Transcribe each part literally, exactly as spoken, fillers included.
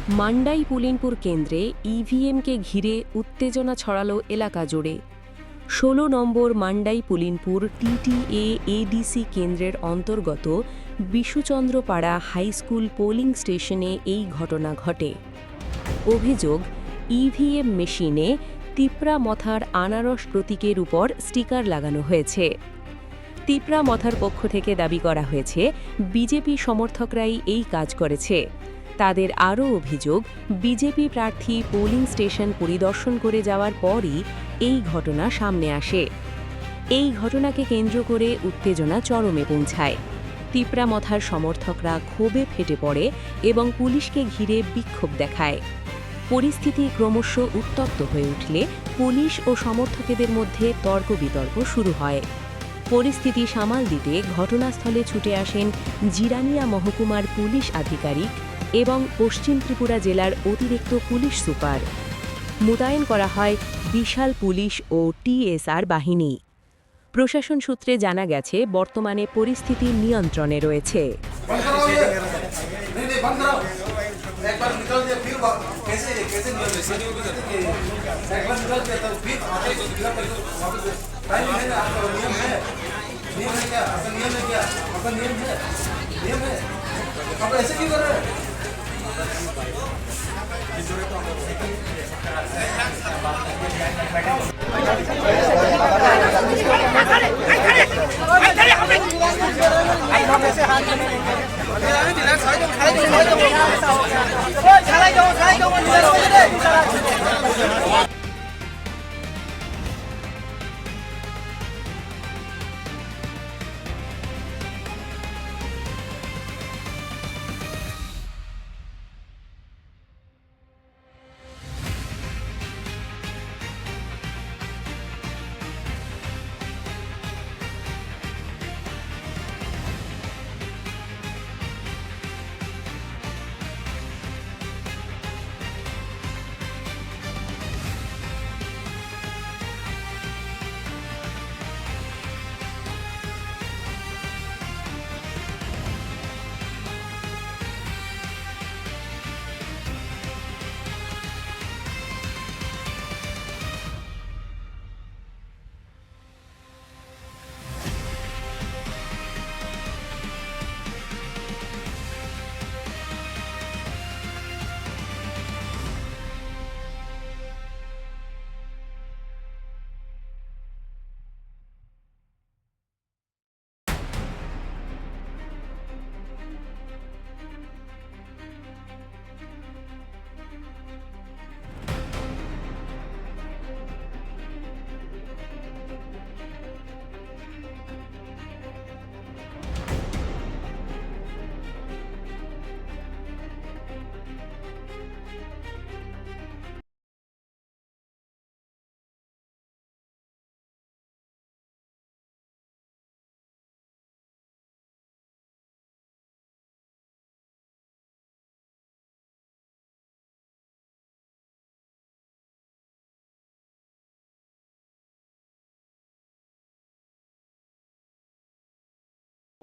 মান্ডাই পুলিনপুর কেন্দ্রে ইভিএমকে ঘিরে উত্তেজনা ছড়ালো এলাকা জুড়ে। ষোলো নম্বর মান্ডাই পুলিনপুর টিটিএ এডিসি কেন্দ্রের অন্তর্গত বিশুচন্দ্রপাড়া হাই স্কুল পোলিং স্টেশনে এই ঘটনা ঘটে। অভিযোগ, ইভিএম মেশিনে তিপ্রা মথার আনারস প্রতীকের উপর স্টিকার লাগানো হয়েছে। তিপ্রা মথার পক্ষ থেকে দাবি করা হয়েছে, বিজেপি সমর্থকরাই এই কাজ করেছে। তাদের আরও অভিযোগ, বিজেপি প্রার্থী পোলিং স্টেশন পরিদর্শন করে যাওয়ার পরই এই ঘটনা সামনে আসে। এই ঘটনাকে কেন্দ্র করে উত্তেজনা চরমে পৌঁছায়। তিপ্রা মথার সমর্থকরা ক্ষোভে ফেটে পড়ে এবং পুলিশকে ঘিরে বিক্ষোভ দেখায়। পরিস্থিতি ক্রমশ উত্তপ্ত হয়ে উঠলে পুলিশ ও সমর্থকদের মধ্যে তর্ক বিতর্ক শুরু হয়। পরিস্থিতি সামাল দিতে ঘটনাস্থলে ছুটে আসেন জিরানিয়া মহকুমার পুলিশ আধিকারিক এবং পশ্চিম ত্রিপুরা জেলার অতিরিক্ত পুলিশ সুপার। মোতায়েন করা হয় বিশাল পুলিশ ও টিএসআর বাহিনী। প্রশাসন সূত্রে জানা গেছে, বর্তমানে পরিস্থিতি নিয়ন্ত্রণে রয়েছে। बंद कराओ ये। नहीं, नहीं, बंद कराओ। एक बार निकल दिया, फिर वा-, कैसे, कैसे निकल दिया? एक बार निकल दिया, तो फिर वापस, वापस, टाइम है ना, आपका नियम है। नियम है क्या? आपका नियम है क्या? आपका नियम है? नियम है? आप ऐसे क्यों कर रहे हो?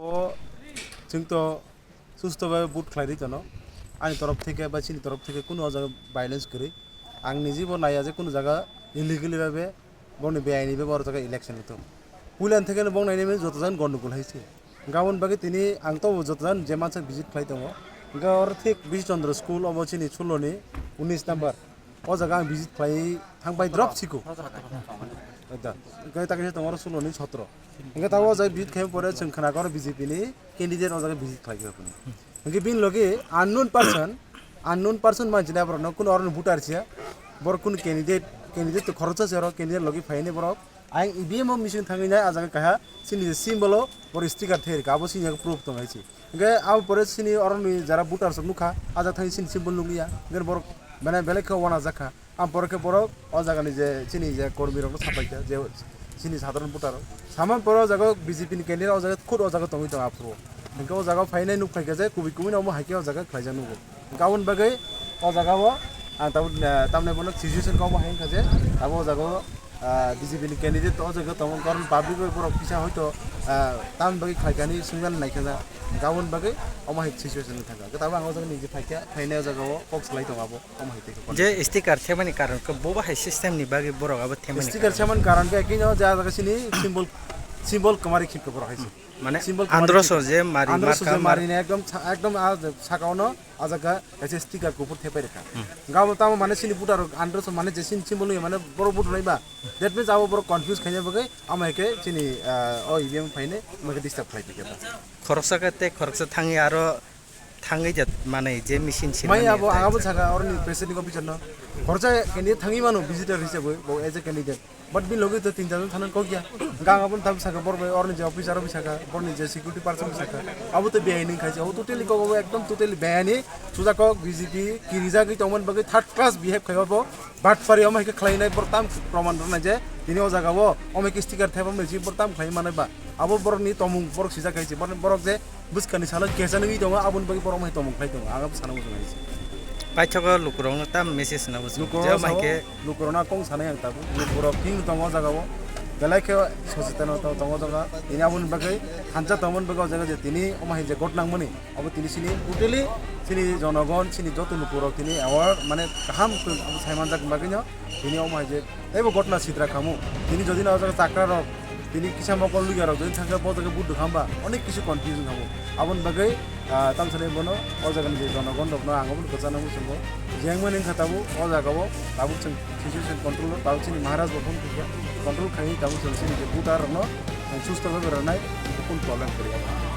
O chwng to susto bai vote khlai ri tono. Ani torof theke ba chini torof theke kunu o jaga violence kwrwi. Ang niji bo naiya je kunu jaga illegally bai be bongni beaini be bo oro jaga election wngthok. Puila theke no bong nainai mani joto jan gondogol hai se. Gabon bagwi tini ang to joto jan je mansa visit khlai tongo. Hwnkhe oro thik Bishi Chandra school obo chini suloni unis number. O jaga ang visit khlai thang bai drop siko. Da. Hwnkhe ta kisa tongo oro suloni sotro. Hwnkhe ta o jaga visit khlai pore chwng khna kor B J P ni candidate o jaga visit khlai khe hwnwi. Hwnkhe bini logi unknown person, unknown person manchina borokno kuno oroni voter siya. Borok kuno candidate, candidate to khoroksa se oro candidate logi phaini borok. Ang E V M o machine thangwi nai, ah jaga kaha chini je symbol o borok sticker thai rikha, abo chini jaga proof tong hai se. Hwnkhe abo pore chini oroni jara voter sok nukha, ah jaga thangwi chini symbol nukliya. Hwnkhe borok mane belai khe uanajak kha. Ang pore khe borok o jaga ni je chini je kormi rok no sapai kha, je chini sadharon voter rok. Samani pore o jaga B J P ni candidate o jaga khud o jaga tongwi tongo aphuru. Hwnkhe o jaga phainai nuk phai kha je kubui kubui no omo hai khe o jaga khlaijak nugo. Hwnkhe aboni bagwi o jaga o ang tabuk, eh, tamni bono situation kok bo hai wngkha je abo o jaga o, ah, B J P ni candidate o jaga tongo, karon public bai borok kisa hoito ah, tamni bagwi khlaikani swngna naikha, gabon bagwi omo hai situation wngkha. Gotabo ang o jaga niji phaikha, phainai o jaga o kok salai tongo abo, omo hai tei khe. Je sticker thepmani karon khe bo bahai system ni bagwi borok abo thepmani Sticker karon. Thepmani karon khe kino ja jaga sini symbol, symbol kwmari khipka borok hai se. Mane symbol kwmari androso khipka. Je mari androso marka je mar- mari ne ekdom sa-, ekdom a saka ono a jaga kaisa sticker kuphur thepai rwkha. Hmm. Gabo tamo mane sini voter rok androso mane je sini symbol nui mane borok vote rwlai ba. That means abo borok confuse khaina bagwi amo hai khe chini, ah, o E V M phainai omo khe disturb khlai tongkha. Khoroksa khe tei khoroksa thangwi aro thangwi da manai je machine sini Mai mani abo thang ang abo thang. Saka oroni presiding officer no. Khoroksa khe ni thangwi mano visitor hisabwi bo as a candidate. But bini logi to tin jon thangna kok ya. Gang abo tam saka bor bai oroni je officer bai saka, borni je security person bai saka. Abo to beaini khai abo totally kok abo ekdom totally beaini. Suja kok B J P kirijagwi tongmani bagwi third class behave khai abo. Batpari omo hai khe khlainai borok tam proman rwnai je tini o jaga o omo hai khe sticker thepamani je borok tam khlai manai ba. Abo borokni tomung borok sijak hai se borok, borok je bwskangni salo kesa nugwi tongo aboni bagwi borok omo hai tomung khlai tongo ang abo sana muchung hai se. Paithago lukurokno tam message na muchung. Lukurokno je omo hai sao, khe lukurokno kong sanai ang tabuk lukurok thing tongo o jaga o belai khe sosetan tongo o jaga tini aboni bagwi thansa tongmani bagwi o jaga je tini omo hai je got nangmani. Abo tini sini totally sini jonogon, sini joto lukurok tini aware, mane kaham khe abo sai manjak bagwino tini omo hai je teibo gotna sidra khamu. Tini jodi na o jaga chakra rok, tini kisa mokol luya rok jodi thangkhe bo jaga buddo khamba, onek kisu confusion khamu. Aboni bagwi, ah, tamsani bono o jaga ni je jonogon rokno ang obo kwchana muchungo. Jengmani wngkha tabuk o jaga o tabuk chwng situation control o, tabuk chini Maharaj bo phone khaikha, control khaiwi tabuk chwng chini je voter rokno chwng susto khe berajak nai, kun problem kwrwi.